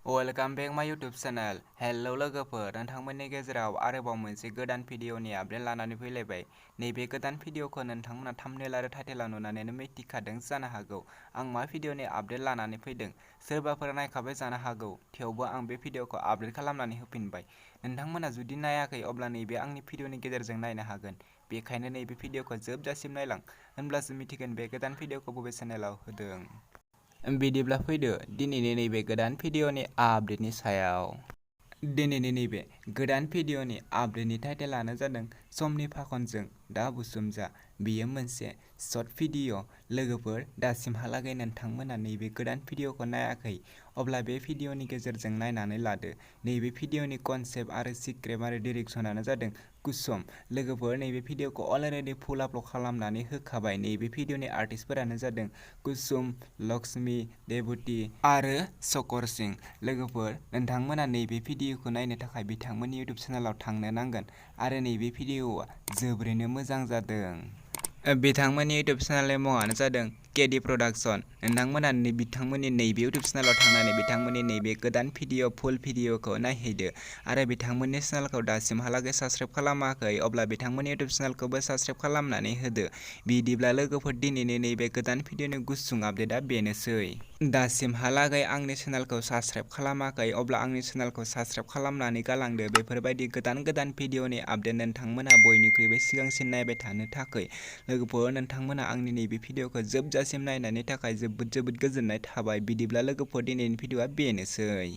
Welcome बेक माय YouTube channel. Hello लोगोफोर, नोंथांमोननि गेजेराव आरोबाव मोनसे गोदान भिडिअनि आपडेट लानानै फैलायबाय। नैबे गोदान भिडिअखौ नोंथांमोना थाम्बनेल आरो टाइटेलाव नुनानैनो मिथिखादों जानो हागौ आं मा भिडिअनि आपडेट लानानै फैदों। सोरबाफोर नायखाबाय जानो हागौ, थेवबो आं बे भिडिअखौ आपडेट खालामनानै होफिनबाय। नोंथांमोना जुदि नायाखै अब्ला नैबे आंनि भिडिअनि गेजेरजों नायनो हागोन। बेखायनो नैबे भिडिअखौ जोबजासिम नायलां, होनब्लासो मिथिगोन बे गोदान भिडिअखौ बबे चेनेलाव होदों। बिदिब्ला फैदो दिनैनि नैबे गोदान भिडिअनि आपडेटनि सायाव। दिनैनि नैबे गोदान भिडिअनि आपडेटनि टाइटेलानो जादों समनि फाखनजों दा बुसुमजा। बेयो मोनसे शर्ट भिडिअ। लोगोफोर, दासिमहालागै नोंथांमोना नैबे गोदान भिडिअखौ नायाखै अब्ला बे भिडिअनि गेजेरजों नायनानै लादो। नैबे भिडिअनि कनसेप्ट आरो स्क्रिप्ट आरो डिरेक्सनानो जादों कुसुम। लोगोफोर, नैबे भिडिअखौ अलरेडि फुल आपल'ड खालामनानै होखाबाय। नैबे भिडिअनि आर्टिस्टफोरानो जादों कुसुम, लक्ष्मी, देबुति आरो चकर सिं। लोगोफोर, नोंथांमोना नैबे भिडिअखौ नायनो थाखाय बिथांमोननि इउटुब चेनेलाव थांनो नांगोन आरो नैबे भिडिअआ जोबोरैनो मोजां जादों। बिथांमोननि इउटुब चेनेलनि मुङानो जादों केडि प्रडाक्शन। नोंथांमोना बिथांमोननि नैबे इउटुब चेनेलाव थांनानै बिथांमोननि नैबे गोदान भिडिअ फुल भिडिअखौ नायहैदो आरो बिथांमोननि चेनेलखौ दासिमहालागै साबस्क्राइब खालामाखै अब्ला बिथांमोननि इउटुब चेनेलखौबो साबस्क्राइब खालामनानै होदो। बिदिब्ला लोगोफोर, दिनैनि नैबे गोदान भिडिअनि गुसुं आपडेटआ बेनोसै। दासिमहालागै आंनि चेनेलखौ साबस्क्राइब खालामाखै अब्ला आंनि चेनेलखौ साबस्क्राइब खालामनानै गालांदो। बेफोरबायदि गोदान भिडिअनि आपडेट नोंथांमोना बयनिख्रुइबो सिगांसिन नायबाय थानो थाखाय। लोगोफोर, नोंथांमोना आंनि नैबे भिडिअखौ जोबजासिम नायनायनि थाखाय जोबोद गोजोननाय थाबाय। बिदिब्ला लोगोफोर, दिनैनि भिडिअआ बेनोसै।